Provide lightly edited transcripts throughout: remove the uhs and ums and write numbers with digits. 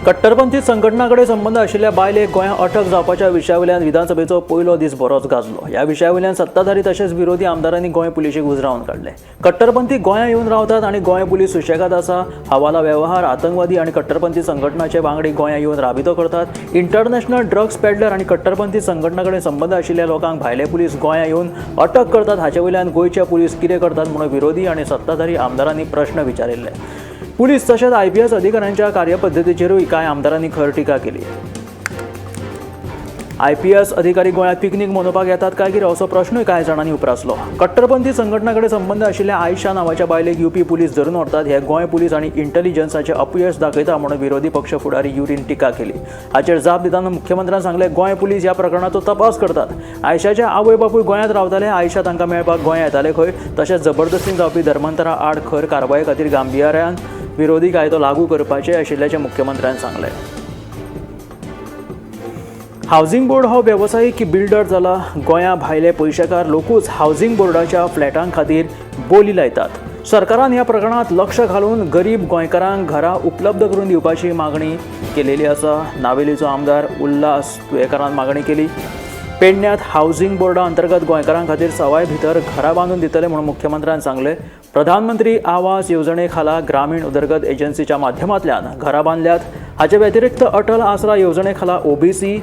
कट्टरपंथी संघटना कडेन संबंद आशिल्ल्या बायलेक गोंयांत अटक जावपाच्या विशया वयल्यान विधानसभेचो पयलो दीस बरोच गाजलो. ह्या विशया वयल्यान सत्ताधारी तशेंच विरोधी आमदारांनी गोंय पुलिशेक उजरावन काडले. कट्टरपंथी गोंयांत येवन रावतात आनी गोंय पुलीस सुशेगाद आसा. हवाला वेव्हार, आतंकवादी आनी कट्टरपंथी संघटनाचे वांगडी गोंयांत येवन राबितो करतात. इंटरनॅशनल ड्रग्स पेडलर आनी कट्टरपंथी संघटना कडेन संबंद आशिल्ल्या लोकांक भायले पुलीस गोंयांत येवन अटक करतात. हाचे वयल्यान गोंयचे पुलीस कितें करतात म्हणून विरोधी आनी सत्ताधारी आमदारांनी प्रश्न विचारिल्ले. पुलीस तशेंच IPS अधिकाऱ्यांच्या कार्यपद्दतीचेरूय कांय आमदारांनी खर टिका केली. IPS अधिकारी गोंयांत पिकनीक मनोवपाक येतात काय कितें असो प्रश्नूय कांय जाणांनी उप्रासलो. कट्टरपंथी संघटना कडेन संबंद आशिल्ल्या आयशा नांवाच्या बायलेक यूपी पुलीस धरून व्हरतात हे गोंय पुलीस आनी इंटेलिजन्साचे अपयश दाखयता म्हणून विरोधी पक्ष फुडारी युरीन टिका केली. हाचेर जाप दितना मुख्यमंत्र्यान सांगलें, गोंय पुलीस ह्या प्रकरणाचो तपास करतात. आयशाचे आवय बापूय गोंयांत रावताले. आयशा तांकां मेळपाक गोंयांत येताले खंय. तशेंच जबरदस्तीन जावपी धर्मांतरा आड खर कारवाये खातीर गांभिर्यान विरोधी कायदो लागू करपाचे आशिल्ल्याचें मुख्यमंत्र्यान सांगलें. हावसिंग बोर्ड हो वेवसायीक बिल्डर जाला. गोंया भायले पयशेकार लोकूच हावसिंग बोर्डाच्या फ्लॅटां खातीर बोली लायतात. सरकारान ह्या प्रकरणांत लक्ष घालून गरीब गोंयकारांक घरां उपलब्ध करून दिवपाची मागणी केलेली आसा. नावेलीचो आमदार उल्हास तुयेकारान मागणी केली. पेडण्यांत हावसिंग बोर्डा अंतर्गत गोंयकारां खातीर सवाय भितर घरां बांदून दितले म्हणून मुख्यमंत्र्यान सांगलें. प्रधानमंत्री आवास येवजणे खाला ग्रामीण उदरगत एजन्सीच्या माध्यमांतल्यान घरां बांदल्यात. हाचे व्यतिरिक्त अटल आसरा येवजणे खाला OBC,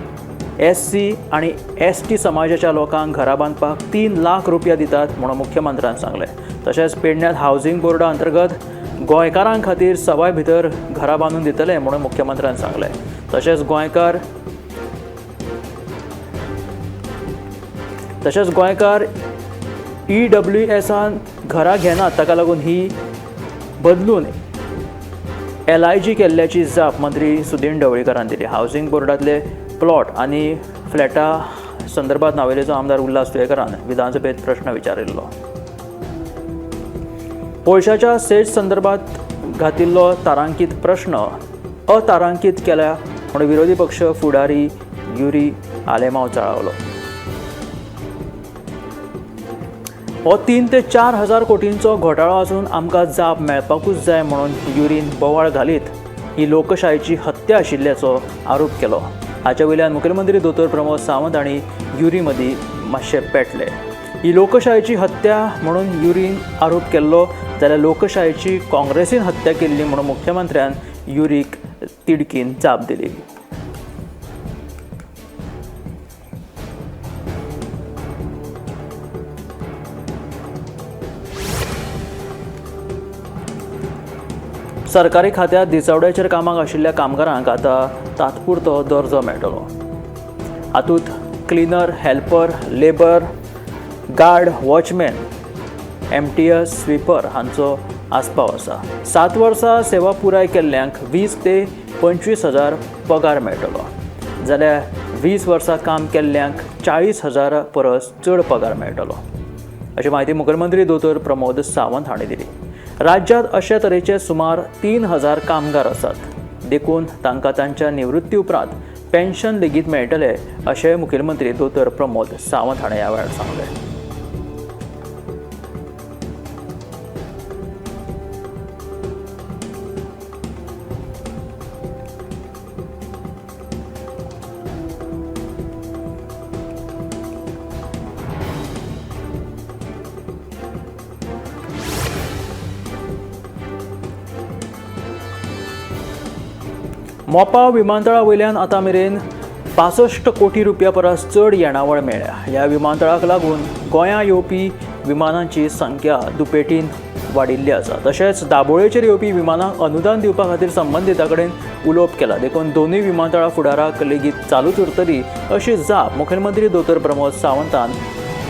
SC आनी ST समाजाच्या लोकांक घरां बांदपाक 3 लाख रुपया दितात म्हणून मुख्यमंत्र्यान सांगलें. तशेंच पेडण्यांत हावसिंग बोर्डा अंतर्गत गोंयकारां खातीर सवाय भितर घरां बांदून दितले म्हणून मुख्यमंत्र्यान सांगलें. तशेंच गोंयकार EWSान घरां घेनात, ताका लागून ही बदलून LIG केल्ल्याची जाप मंत्री सुदीन ढवळीकारान दिली. हावसिंग बोर्डांतले प्लॉट आनी फ्लॅटा संदर्भात नावेलेचो आमदार उल्हास तुयेकारान विधानसभेत प्रश्न विचारिल्लो. पयशाच्या सेट संदर्भात घातिल्लो तारांकीत प्रश्न अतारांकीत केल्या म्हूण विरोधी पक्ष फुडारी युरी आलेमाव चाळवलो. हो 3 ते 4 हजार कोटींचो घोटाळो आसून आमकां जाप मेळपाकूच जाय म्हणून युरीन बोवाळ घालीत ही लोकशायेची हत्या आशिल्ल्याचो आरोप केलो. हाचे वयल्यान मुखेलमंत्री दोतोर प्रमोद सावंत आनी युरी मदीं मातशे पेटले. ही लोकशायेची हत्या म्हणून युरीन आरोप केल्लो जाल्यार लोकशायेची काँग्रेसीन हत्या केल्ली म्हणून मुख्यमंत्र्यान युरीक तिडकीन जाप दिली. सरकारी खात्यांत दिसवड्याचेर कामाक आशिल्ल्या कामगारांक आतां तात्पुरतो दर्जो मेळटलो. हातूंत cleaner, helper, labour, guard, watchman, MTS, sweeper हांचो आस्पाव आसा. 7 वर्सां सेवा पुराय केल्ल्यांक 20 ते 25 हजार पगार मेळटलो, जाल्यार 20 वर्सां काम केल्ल्यांक 40 हजार परस चड पगार मेळटलो, अशी म्हायती मुखेलमंत्री दोतोर प्रमोद सावंत हांणी दिली. राज्यांत अशे तरेचे सुमार 3000 कामगार आसात, देखून तांकां तांच्या निवृत्ती उपरांत पेन्शन लेगीत मेळटलें, अशें मुखेलमंत्री दोतोर प्रमोद सावंत हाणें ह्या वेळार सांगलें. मोपा विमानतळा वयल्यान आतां मेरेन 65 कोटी रुपया परस चड येणावळ मेळ्ळ्या. ह्या विमानतळाक लागून गोंयां येवपी विमानांची संख्या दुपेटीन वाडिल्ली आसा. तशेंच दाबोळेचेर येवपी विमानांक अनुदान दिवपा खातीर संबंदिता कडेन उलोवप केलां, देखून दोनूय विमानतळां फुडाराक लेगीत चालूच उरतली, अशी जाप मुखेलमंत्री दोतोर प्रमोद सावंतान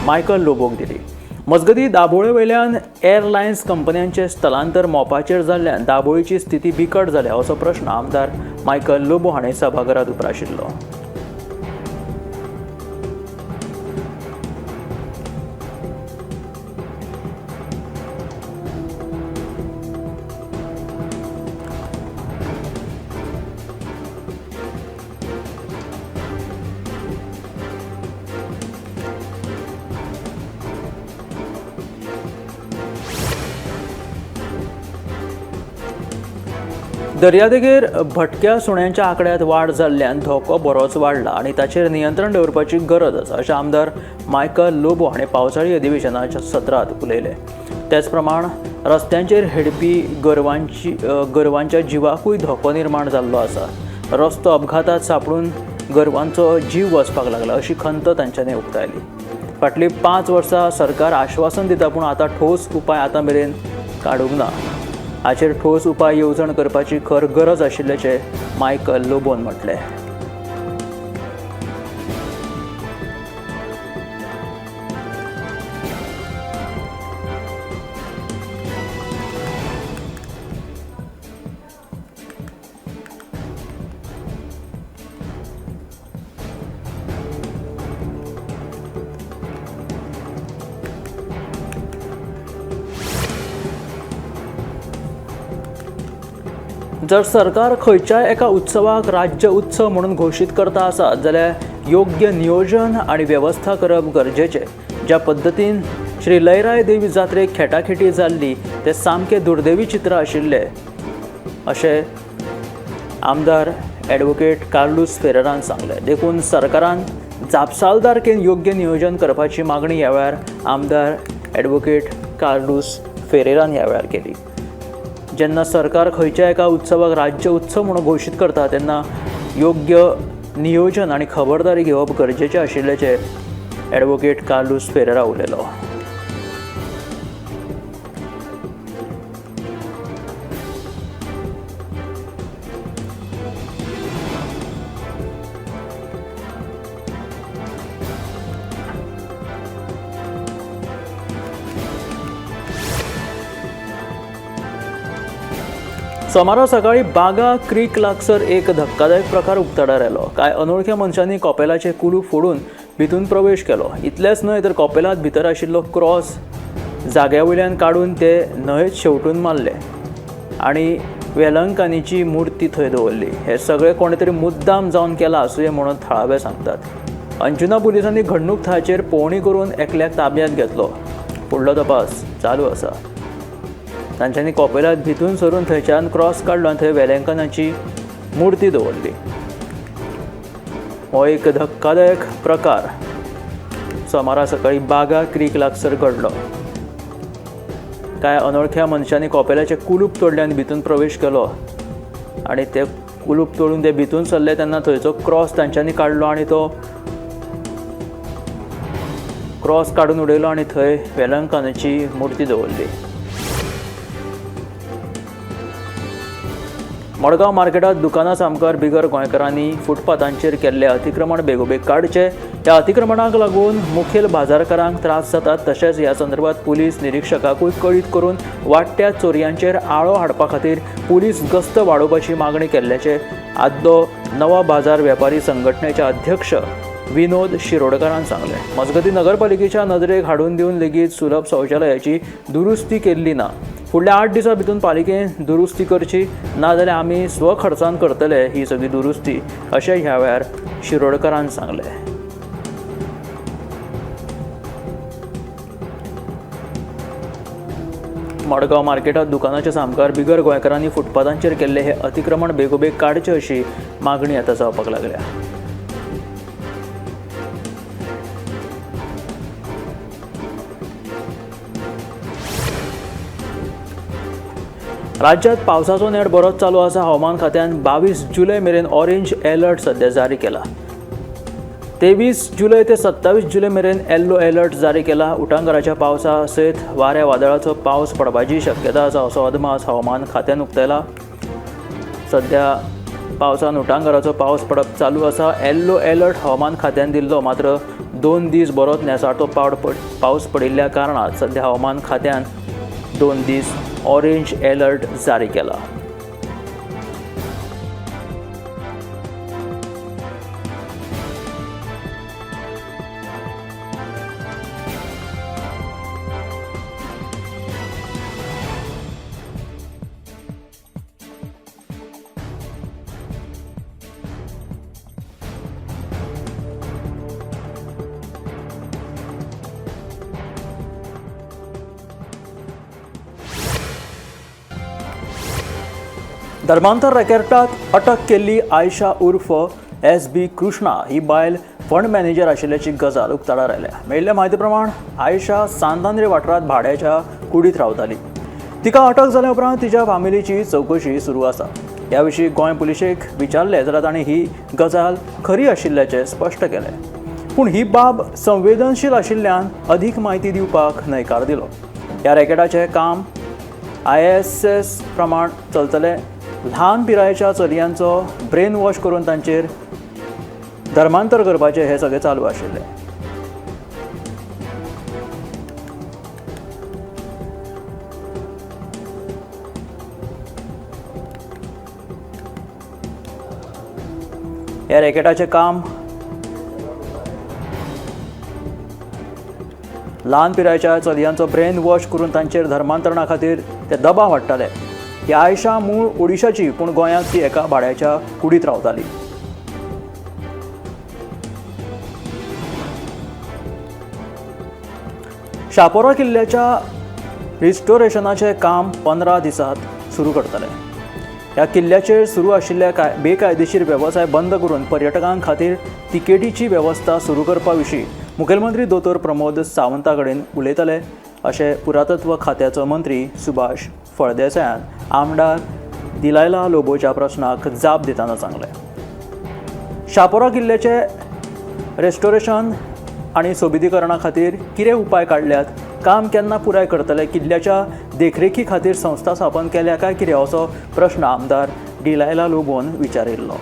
मायकल लोबोक दिली. मजगतीं, दाबोळे वयल्यान एअरलायन्स कंपन्यांचें स्थलांतर मोपाचेर जाल्ल्यान दाबोळीची स्थिती बिकट जाल्या, असो प्रश्न आमदार मायकल लोबो हाणें सभाघरांत उप्राशिल्लो. दर्यादेगेर भटक्या सुण्यांच्या आंकड्यांत वाड जाल्ल्यान धोको बरोच वाडला आनी ताचेर नियंत्रण दवरपाची गरज आसा अशें आमदार मायकल लोबो हांणी पावसाळी अधिवेशनाच्या सत्रांत उलयले. तेच प्रमाण रस्त्यांचेर हेडपी गोरवांच्या जिवाकूय धोको निर्माण जाल्लो आसा. रस्तो अपघातात सांपडून गोरवांचो जीव वचपाक लागला अशी खंत तांच्यांनी उक्तायली. फाटलीं 5 वर्सां सरकार आश्वासन दिता पूण आतां ठोस उपाय आतां मेरेन काडूंक ना. हाचेर ठोस उपाय येवजण करपाची खर गरज आशिल्ल्याचें मायकल लोबोन म्हटलें. जर सरकार खंयच्याय एका उत्सवाक राज्य उत्सव म्हणून घोशीत करता आसा जाल्यार योग्य नियोजन आनी वेवस्था करप गरजेचें. ज्या पद्दतीन श्री लयराय देवी जात्रेक खेटाखेटी जाल्ली तें सामकें दुर्दैवी चित्र आशिल्लें अशें आमदार ॲडव्होकेट कार्लूस फेरेरान सांगलें. देखून सरकारान जापसालदारकेन योग्य नियोजन करपाची मागणी ह्या वेळार आमदार ॲडव्होकेट कार्लूस फेरेरान ह्या वेळार केली. जेन्ना सरकार खंयच्या एका उत्सवाक राज्य उत्सव म्हणून घोशीत करता तेन्ना योग्य नियोजन आनी खबरदारी घेवप गरजेचें आशिल्ल्याचें ॲडव्होकेट कार्लूस फेरेरा उलयलो. सोमारा सकाळी बागा क्रीक लागसर एक धक्कादायक प्रकार उक्ताडार आयलो. कांय अनोळख्या मनशांनी कॉपेलाचें कुलूप फोडून भितून प्रवेश केलो. इतलेंच न्हय तर कॉपेलांत भितर आशिल्लो क्रॉस जाग्या वयल्यान काडून ते न्हंयेत शेंवटून मारले आनी वेलंकानीची मूर्ती थंय दवरली. हें सगळें कोणें तरी मुद्दाम जावन केलां आसुये म्हणून थळावे सांगतात. अंजुना पुलिसांनी घडणूक थळाचेर पळोवणी करून एकल्याक ताब्यांत घेतलो. फुडलो तपास चालू आसा. तांच्यांनी कॉपेलांत भितून सरून थंयच्यान क्रॉस काडलो आनी थंय वेलंकनाची मूर्ती दवरली. हो एक धक्कादायक प्रकार सोमारा सकाळी बागा क्रीक लागसर घडलो. कांय अनोळख्या मनशांनी कॉपेलाचें कुलूप तोडलें आनी भितून प्रवेश केलो आनी ते कुलूप तोडून ते भितून सरले तेन्ना थंयचो क्रॉस तांच्यांनी काडलो आनी तो क्रॉस काडून उडयलो आनी थंय वेलंकनाची मूर्ती दवरली. मडगांव मार्केटात दुकानां सामकार बिगर गोंयकारांनी फुटपाथांचेर केल्ले अतिक्रमण बेगोबेग काडचें. ह्या अतिक्रमणाक लागून मुखेल बाजारकारांक त्रास जातात. तशेंच ह्या संदर्भात पुलीस निरिक्षकाकूय कळीत करून वाडट्या चोरयांचेर आळो हाडपा खातीर पुलीस गस्त वाडोवपाची मागणी केल्ल्याचें आदलो नवा बाजार वेपारी संघटनेचे अध्यक्ष विनोद शिरोडकारान सांगलें. मजगतीं नगरपालिकेच्या नदरेक हाडून दिवन लेगीत सुलभ शौचालयाची दुरुस्ती केल्ली ना. फुडल्या 8 दिसां भितर पालिकेन दुरुस्ती करची, नाजाल्यार आमी स्वखर्चान करतले ही सगळी दुरुस्ती अशें ह्या वेळार शिरोडकारान सांगलें. मडगांव मार्केटात दुकानाच्या सामकार बिगर गोंयकारांनी फुटपाथांचेर केल्ले हे अतिक्रमण बेगोबेग काडचें अशी मागणी आतां जावपाक लागल्या. राज्यात पावसाचो नेट बरोच चालू आसा. हवामान खात्यान 22 जुलय मेरेन ऑरेंज अलर्ट सध्या जारी केला. 23 जुलय ते 27 जुलय मेरेन येल्लो अलर्ट जारी केला. उटांगाराच्या पावसा सयत वाऱ्या वादळाचो पावस पडपाची शक्यता आसा असो अदमास हवामान खात्यान उक्तायला. सध्या पावसान उटांगाराचो पावस पडप चालू आसा. येल्लो अलर्ट हवामान खात्यान दिल्लो, मात्र 2 दीस बरोच नेसाटो पावस पडिल्ल्या कारणान सध्या हवामान खात्यान 2 दीस ऑरेंज अलर्ट जारी केला. धर्मांतर रॅकेटांत अटक केल्ली आयशा उर्फ एस बी कृष्णा ही बायल फंड मॅनेजर आशिल्ल्याची गजाल उक्ताडार आयल्या. मेळिल्ल्या म्हायती प्रमाण आयशा सांतांद्रे वाठारांत भाड्याच्या कुडींत रावताली. तिका अटक जाल्या उपरांत तिच्या फामिलीची चवकशी सुरू आसा. ह्या विशीं गोंय पुलिशेक विचारलें जाल्यार तांणी ही गजाल खरी आशिल्ल्याचें स्पश्ट केलें. पूण ही बाब संवेदनशील आशिल्ल्यान अदीक म्हायती दिवपाक न्हयकार दिलो. ह्या रॅकेटाचें काम ISS प्रमाण चलतलें. ल्हान पिरायेच्या चलयांचो ब्रेन वॉश करून तांचेर धर्मांतर करपाचें हें सगळें चालू आशिल्लें. ह्या रॅकेटाचें काम ल्हान पिरायेच्या चलयांचो ब्रेन वॉश करून तांचेर धर्मांतरणा खातीर ते दबाव हाडटाले. ही आयशा मूळ ओडिशाची, पूण गोंयांत ती एका भाड्याच्या कुडींत रावताली. शापोरा किल्ल्याच्या रिस्टोरेशनाचें काम 15 दिसांत सुरू करतले. ह्या किल्ल्याचेर सुरू आशिल्ल्या बेकायदेशीर वेवसाय बंद करून पर्यटकां खातीर तिकेटीची वेवस्था सुरू करपा विशीं मुखेलमंत्री दोतोर प्रमोद सावंता कडेन उलयतले अशें पुरातत्व खात्याचो मंत्री सुभाष फळदेसायान आमदार दिलायला लोबोच्या प्रस्नाक जाप दितना सांगलें. शापोरा किल्ल्याचें रेस्टोरेशन आनी सोबितीकरणा खातीर कितें उपाय काडल्यात, काम केन्ना पुराय करतले, किल्ल्याच्या देखरेखी खातीर संस्था स्थापन केल्या काय कितें असो प्रश्न आमदार डिलायला लोबोन विचारिल्लो.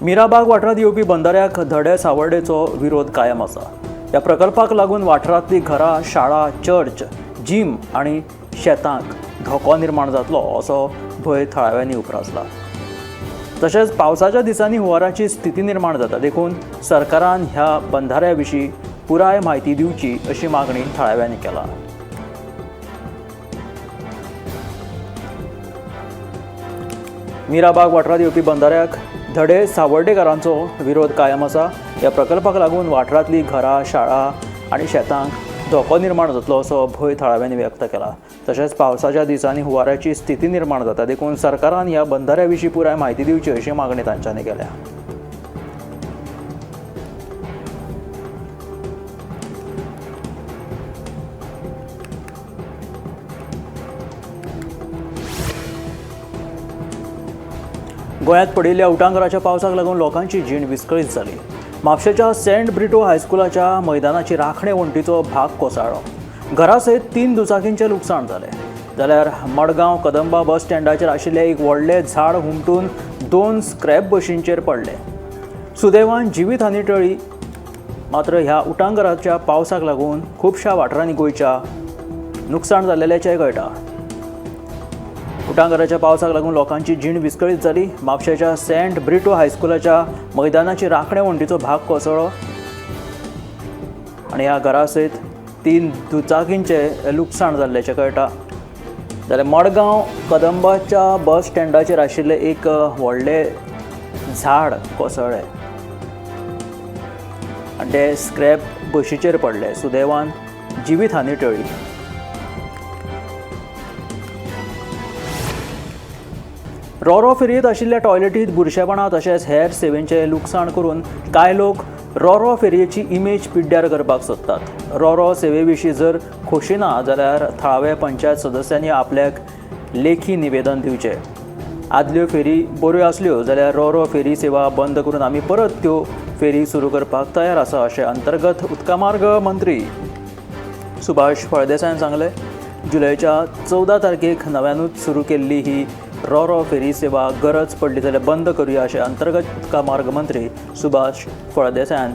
मिराबाग वाठारांत येवपी बंधाऱ्याक धडे सावर्डेचो विरोध कायम आसा. ह्या प्रकल्पाक लागून वाठारांतलीं घरां, शाळा, चर्च, जीम आनी शेतांक धोको निर्माण जातलो असो भंय थळाव्यांनी उप्रासला. तशेंच पावसाच्या दिसांनी हुंवाराची स्थिती निर्माण जाता, देखून सरकारान ह्या बंधाऱ्या विशीं पुराय म्हायती दिवची अशी मागणी थळाव्यांनी केला. मिराबाग वाठारांत येवपी बंधाऱ्याक धडे सावर्डेकारांचो विरोध कायम आसा. ह्या प्रकल्पाक लागून वाठारांतलीं घरां, शाळा आनी शेतांक धोको निर्माण जातलो असो भंय थळाव्यांनी व्यक्त केला. तशेंच पावसाच्या दिसांनी हुंवाराची स्थिती निर्माण जाता, देखून सरकारान ह्या बंधाऱ्या विशीं पुराय म्हायती दिवची अशी मागणी तांच्यांनी केल्या. गोंयांत पडिल्ल्या उटांगराच्या पावसाक लागून लोकांची जीण विस्कळीत जाली. म्हापशेच्या सेंट ब्रिटो हायस्कुलाच्या मैदानाची राखणे वण्टीचो भाग कोसळ्ळो. घरा सयत 3 दुचाकींचें लुकसाण जालें. जाल्यार मडगांव कदंबा बस स्टँडाचेर आशिल्लें एक व्हडलें झाड हुमटून 2 स्क्रॅप बशींचेर पडलें. सुदैवान जिवीत हानी टळ्ळी. मात्र ह्या उटांगराच्या पावसाक लागून खुबश्या वाठारांनी गोंयच्या नुकसाण जाल्ल्याचें कळटा. उटांगराच्या पावसाक लागून लोकांची जीण विस्कळीत जाली. म्हापशेच्या सेंट ब्रिटो हायस्कुलाच्या मैदानाची राखणे वण्टीचो भाग कोसळ्ळो आनी ह्या घरा सयत 3 दुचाकींचें लुकसाण जाल्ल्याचें कळटा. जाल्यार मडगांव कदंबाच्या बस स्टँडाचेर आशिल्लें एक व्हडलें झाड कोसळ्ळें आनी तें स्क्रॅप बशीचेर पडलें. सुदैवान जिवीत हानी टळ्ळी. रोरो फेरयेंत आशिल्ल्या टॉयलेटींत बुरशेपणां तशेंच हेर सेवेंचें लुकसाण करून कांय लोक रोरो फेरयेची इमेज पिड्ड्यार करपाक सोदतात. रोरो सेवे विशीं जर खोशी ना जाल्यार थळावे पंचायत सदस्यांनी आपल्याक लेखी निवेदन दिवचें. आदल्यो फेरी बऱ्यो आसल्यो जाल्यार रोरो फेरी सेवा बंद करून आमी परत त्यो फेरी सुरू करपाक तयार आसा अशें अंतर्गत उदकामार्ग मंत्री सुभाष फळदेसायान सांगलें. जुलयच्या 14 तारखेक नव्यानूच सुरू केल्ली ही रोरो फेरी सेवा गरज पडली जाल्यार बंद करूया अशें अंतर्गत उदका मार्ग मंत्री सुभाष फळदेसायान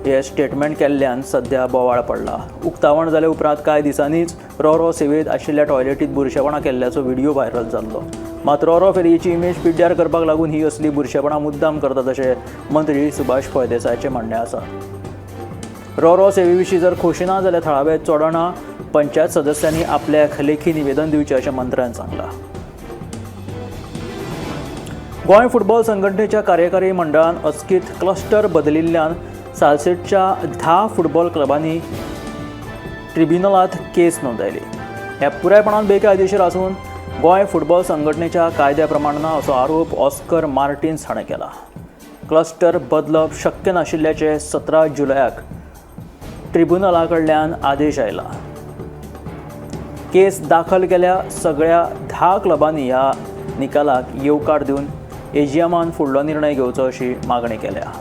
हे स्टेटमेंट केल्ल्यान सध्या बोवाळ पडला. उक्तावण जाले उपरांत कांय दिसांनीच रोरो सेवेंत आशिल्ल्या टॉयलेटींत बुरशेपणां केल्ल्याचो व्हिडिओ व्हायरल जाल्लो. मात रोरो फेरयेची इमेज पिड्ड्यार करपाक लागून ही असली बुरशेपणां मुद्दाम करतात अशें मंत्री सुभाष फळदेसायाचें म्हणणें आसा. रोरो सेवे विशीं जर खोशी ना जाल्यार थळावे चोडणा पंचायत सदस्यांनी आपल्याक लेखी निवेदन दिवचें अशें मंत्र्यान सांगलां. गोंय फुटबॉल संघटनेच्या कार्यकारी मंडळान अचकीत क्लस्टर बदलिल्ल्यान सालसेटच्या 10 फुटबॉल क्लबांनी ट्रिब्युनलांत केस नोंदयली. हे पुरायपणान बेकायदेशीर आसून गोंय फुटबॉल संघटनेच्या कायद्या प्रमाण ना असो आरोप ऑस्कर मार्टिन्स हाणें केला. क्लस्टर बदलप शक्य नाशिल्ल्याचे 17 जुलयाक ट्रिब्युनला कडल्यान आदेश आयला. केस दाखल केल्या सगळ्या 10 क्लबांनी ह्या निकालाक येवकार दिवन एजीएमान फुडलो निर्णय घेवचो अशी मागणी केल्या.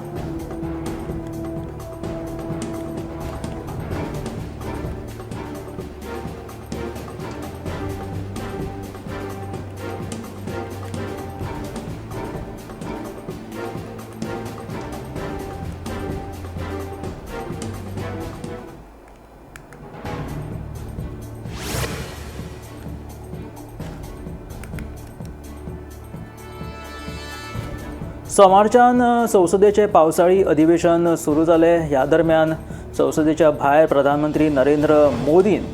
सोमारच्यान संसदेचे पावसाळी अधिवेशन सुरू जालें. ह्या दरम्यान संसदेच्या भायर प्रधानमंत्री नरेंद्र मोदीन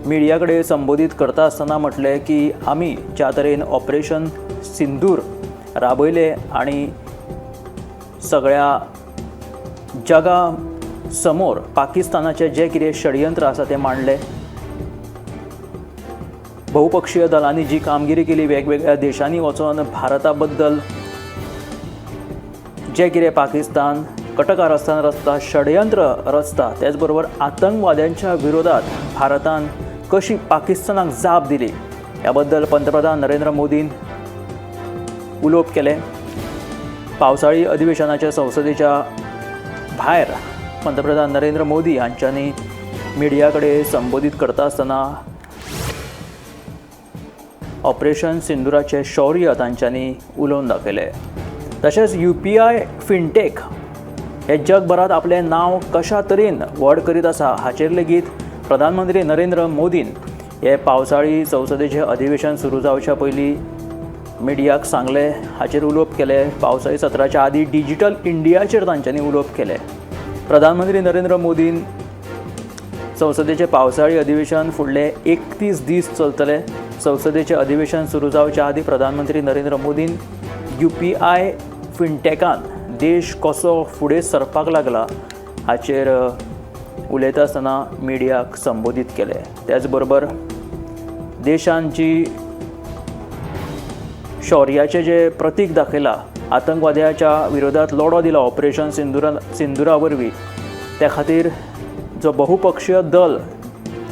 मिडिया कडेन संबोधीत करता आसतना म्हटलें की आमी ज्या तरेन ऑपरेशन सिंदूर राबयलें आनी सगळ्या जगा समोर पाकिस्तानाचें जें कितें षडयंत्र आसा तें मांडलें. बहुपक्षीय दलांनी जी कामगिरी केली, वेगवेगळ्या देशांनी वचोन भारता बद्दल जे कितें पाकिस्तान कटकारस्थान रचता, षडयंत्र रचता, त्याचबरोबर आतंकवाद्यांच्या विरोधात भारतान कशी पाकिस्तानाक जाप दिली ह्या बद्दल पंतप्रधान नरेंद्र मोदीन उलोवप केलें. पावसाळी अधिवेशनाच्या संसदेच्या भायर पंतप्रधान नरेंद्र मोदी हांच्यांनी मिडिया कडेन संबोधीत करता आसतना ऑपरेशन सिंदुराचें शौर्य तांच्यांनी उलोवन दाखयलें. तशेंच UPI fintech हे जगभरात आपलें नांव कशा तरेन व्हड करीत आसा हाचेर लेगीत प्रधानमंत्री नरेंद्र मोदीन हे पावसाळी संसदेचें अधिवेशन सुरू जावच्या पयलीं मिडियाक सांगलें, हाचेर उलोवप केलें. पावसाळी सत्राच्या आदीं डिजिटल इंडियाचेर तांच्यांनी उलोवप केलें. प्रधानमंत्री नरेंद्र मोदीन संसदेचें पावसाळी अधिवेशन फुडले 31 दीस चलतलें. संसदेचें अधिवेशन सुरू जावच्या आदीं प्रधानमंत्री नरेंद्र मोदीन UPI फिनटेकान देश कसो फुडें सरपाक लागला हाचेर उलयता आसतना मिडियाक संबोधीत केलें. त्याचबरोबर देशान जी शौर्याचें जें प्रतीक दाखयलां, आतंकवाद्याच्या विरोधात लढो दिला ऑपरेशन सिंदुरा वरवीं, त्या खातीर जो बहुपक्षीय दल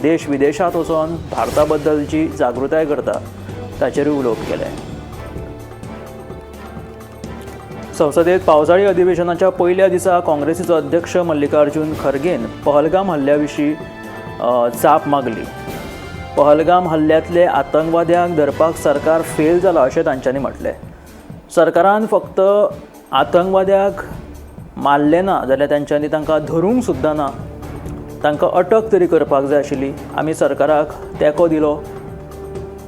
देश विदेशांत वचोन भारता बद्दल जी जागृताय करता ताचेरूय उलोवप केलें. संसदेत पावसाळी अधिवेशनाच्या पयल्या दिसा काँग्रेसीचो अध्यक्ष मल्लिकार्जुन खरगेन पहलगाम हल्ल्या विशीं जाप मागली. पहलगाम हल्ल्यांतले आतंकवाद्यांक धरपाक सरकार फेल जाला अशें तांच्यांनी म्हटलें. सरकारान फक्त आतंकवाद्यांक मारलें ना जाल्यार तांच्यांनी तांकां धरूंक सुद्दां ना, तांकां अटक तरी करपाक जाय आशिल्ली. आमी सरकाराक तेंको दिलो,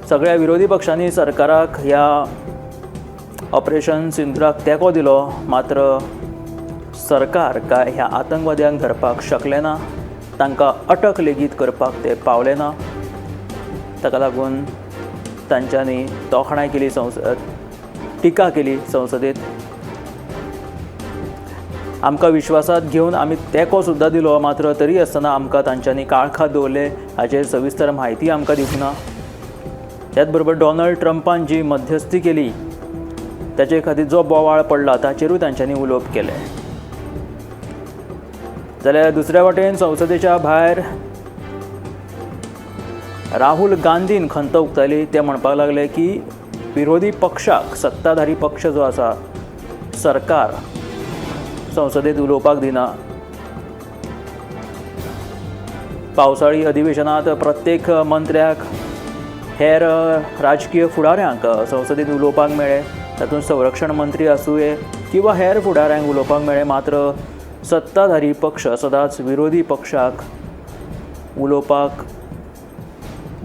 सगळ्या विरोधी पक्षांनी सरकाराक ह्या ऑपरेशन सिंदुराक तेंको दिलो, मात्र सरकार काय ह्या आतंकवाद्यांक धरपाक शकलें ना, तांकां अटक लेगीत करपाक ते पावले ना. ताका लागून तांच्यांनी तोखणाय केली, टिका केली संसदेत. आमकां विश्वासात घेवन आमी तेंको सुद्दां दिलो, मात्र तरी आसतना आमकां तांच्यांनी काळखांत दवरले हाचेर सविस्तर म्हायती आमकां दिवंक ना. त्याच बरोबर डोनाल्ड ट्रंपान जी मध्यस्थी केली ताचे खातीर जो बोवाळ पडला ताचेरूय तांच्यांनी उलोवप केलें. जाल्यार दुसऱ्या वटेन संसदेच्या भायर राहुल गांधीन खंत उक्तायली. ते म्हणपाक लागले की विरोधी पक्षाक, सत्ताधारी पक्ष जो आसा, सरकार संसदेत उलोवपाक दिना. पावसाळी अधिवेशनांत प्रत्येक मंत्र्याक, हेर राजकीय फुडाऱ्यांक संसदेत उलोवपाक मेळ्ळें, तातूंत संरक्षण मंत्री आसूं किंवा हेर फुडाऱ्यांक उलोवपाक मेळ्ळें, मात्र सत्ताधारी पक्ष सदांच विरोधी पक्षाक उलोवपाक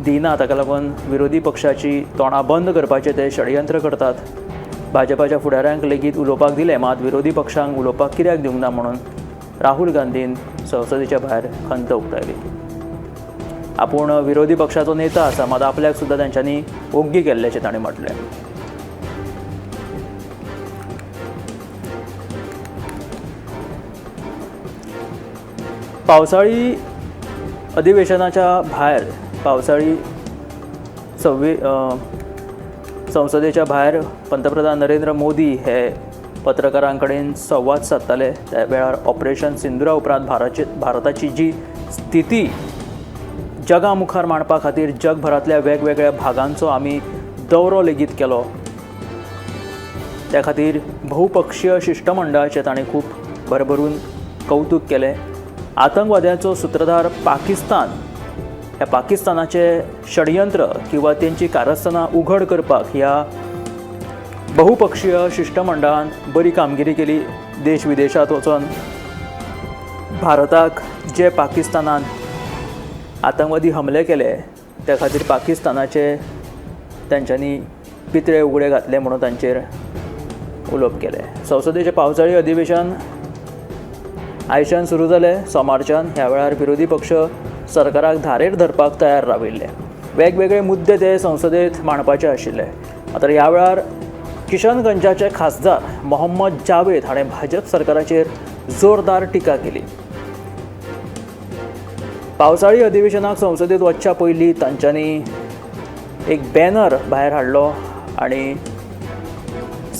दिना. ताका लागून विरोधी पक्षाची तोंडां बंद करपाचें ते षडयंत्र करतात. भाजपाच्या फुडाऱ्यांक लेगीत उलोवपाक दिलें, मात विरोधी पक्षांक उलोवपाक कित्याक दिवंक ना म्हणून राहुल गांधीन संसदेच्या भायर खंत उक्तायली. आपूण विरोधी पक्षाचो नेता आसा, मात आपल्याक सुद्दां तांच्यांनी ओग्गी केल्ल्याचें ताणें म्हटलें. पावसाळी अधिवेशनाच्या भायर, पावसाळी संसदेच्या भायर पंतप्रधान नरेंद्र मोदी हे पत्रकारां कडेन संवाद सादताले. त्या वेळार ऑपरेशन सिंदुरा उपरांत भारताची जी स्थिती जगा मुखार मांडपा खातीर जगभरांतल्या वेगवेगळ्या भागांचो आमी दौरो लेगीत केलो. त्या खातीर बहुपक्षीय शिश्टमंडळाचें ताणें खूब भरभरून कौतूक केलें. आतंकवाद्यांचो सुत्रधार पाकिस्तान, ह्या पाकिस्तानाचें षडयंत्र किंवा तेंची कारस्थानां उघड करपाक ह्या बहुपक्षीय शिश्टमंडळान बरी कामगिरी केली. देश विदेशांत वचून भारताक जे पाकिस्तानान आतंकवादी हमले केले त्या खातीर पाकिस्तानाचे तांच्यांनी पितळे उगडे घातले म्हणून तांचेर उलोवप केलें. संसदेचें पावसाळी अधिवेशन आयच्यान सुरू जालें. सोमारच्यान ह्या वेळार विरोधी पक्ष सरकाराक धारेर धरपाक तयार राविल्ले. वेगवेगळे मुद्दे ते संसदेंत मांडपाचे आशिल्ले. मात्र ह्या वेळार किशनगंजाचे खासदार मोहम्मद जावेद हाणें भाजप सरकाराचेर जोरदार टिका केली. पावसाळी अधिवेशनाक संसदेंत वचच्या पयलीं तांच्यांनी एक बॅनर भायर हाडलो आनी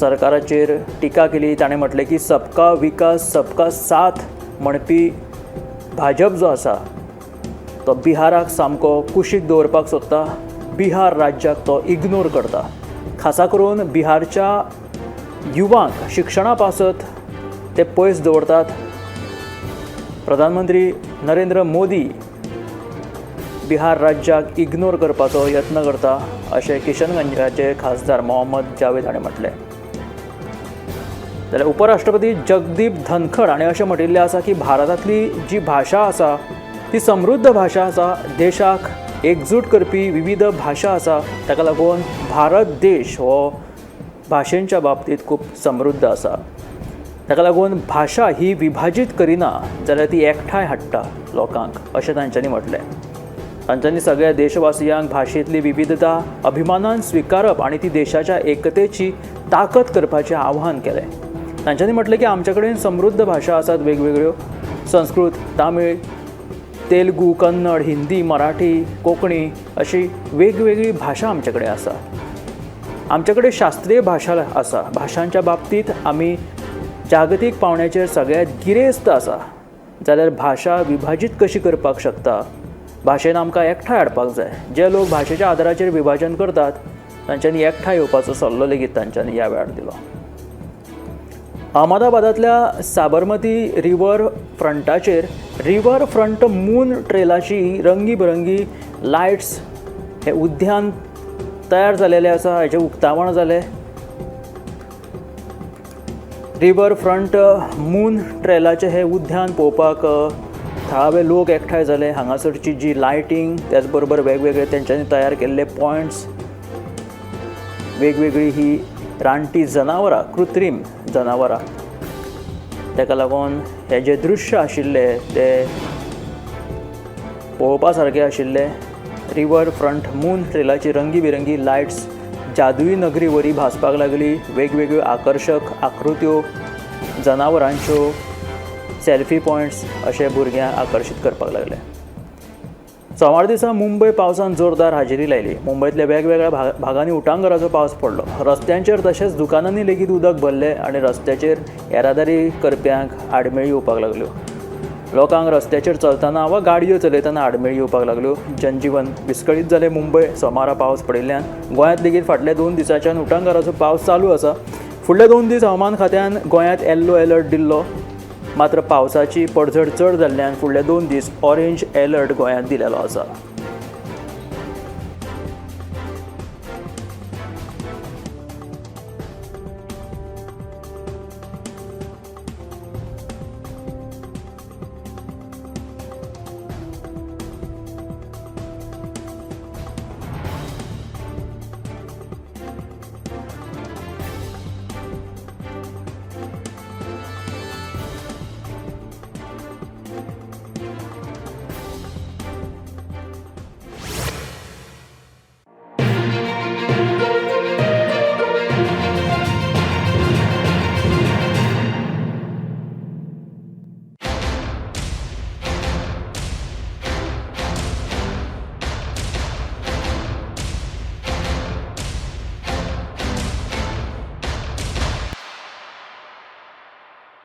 सरकाराचेर टिका केली. ताणें म्हटलें की सबका विकास सबका साथ म्हणपी भाजप जो आसा तो बिहाराक सामको कुशीक दवरपाक सोदता. बिहार राज्याक तो इग्नोर करता. खासा करून बिहारच्या युवांक शिक्षणा पासत ते पयस दवरतात. प्रधानमंत्री नरेंद्र मोदी बिहार राज्याक इग्नोर करपाचो यत्न करता अशें किशनगंजाचे खासदार मोहम्मद जावेद हाणें म्हटलें. जाल्यार उपराष्ट्रपती जगदीप धनखड हाणें अशें म्हटिल्लें आसा की भारतांतली जी भाशा आसा ती समृद्ध भाशा आसा. देशाक एकजूट करपी विविध भाशा आसा. ताका लागून भारत देश हो भाशेंच्या बाबतींत खूब समृद्ध आसा. ताका लागून भाशा ही विभाजीत करिना जाल्यार ती एकठांय हाडटा लोकांक अशें तांच्यांनी म्हटलें. तांच्यांनी सगळ्या देशवासियांक भाशेंतली विविधता अभिमानान स्विकारप आनी ती देशाच्या एकतेची ताकद करपाचें आव्हान केलें. तांच्यांनी म्हटलें की आमचे कडेन समृद्ध भाशा आसात वेगवेगळ्यो, संस्कृत, तामीळ, तेलुगू, कन्नड, हिंदी, मराठी, कोंकणी अशी वेगवेगळी भाशा आमचे कडेन आसा. आमचे कडेन शास्त्रीय भाशा आसा. भाशांच्या बाबतींत आमी जागतीक पावंड्याचेर सगळ्यांत गिरेस्त आसा. जाल्यार भाशा विभाजीत कशी करपाक शकता? भाशेन आमकां एकठांय हाडपाक जाय. जे लोक भाशेच्या आदाराचेर विभाजन करतात तांच्यांनी एकठांय येवपाचो सल्लो लेगीत तांच्यांनी ह्या वेळार दिलो. अहमदाबादांतल्या साबरमती रिवर फ्रंटाचेर रिवर फ्रंट मून ट्रेलाची रंगीबरंगी लायट्स हे उद्यान तयार जालेलें आसा. हाचें उक्तावण जालें. रिवर फ्रंट मून ट्रेलाचें हें उद्यान पळोवपाक थळावे लोक एकठांय जाले. हांगासरची जी लायटींग, त्याच बरोबर वेगवेगळे तेंच्यांनी तयार केल्ले पॉयंट्स, वेगवेगळी ही रानटी जनावरां, कृत्रीम जनावरां, ताका लागून हें जें दृश्य आशिल्लें तें पळोवपा सारकें आशिल्लें. रिवर फ्रंट मून ट्रेलाची रंगीबिरंगी लायट्स जादुई नगरी वरी भासपाक लागली. वेगवेगळ्यो आकर्शक आकृत्यो, जनावरांच्यो, सेल्फी पॉयंट्स अशे भुरग्यांक आकर्शीत करपाक लागले. सोमार दिसा मुंबय पावसान जोरदार हाजेरी लायली. मुंबयतल्या वेगवेगळ्या भागांनी उटांगराचो पावस पडलो. रस्त्यांचेर तशेंच दुकानांनी लेगीत उदक भरलें आनी रस्त्याचेर येरादारी करप्यांक आडमेळी येवपाक लागल्यो. लोकांक रस्त्याचेर चलतना वा गाडयो चलयतना आडमेळी येवपाक लागल्यो. जनजीवन विस्कळीत जालें. मुंबय सोमारा पावस पडिल्ल्यान गोंयांत लेगीत फाटल्या 2 दिसांच्यान उटांगराचो पावस चालू आसा. फुडले 2 दीस हवामान खात्यान गोंयांत येल्लो अलर्ट दिल्लो. मात्र पावसाची पडझड चड जाल्ल्यान फुडले 2 दीस ऑरेंज अलर्ट गोंयांत दिलेलो आसा.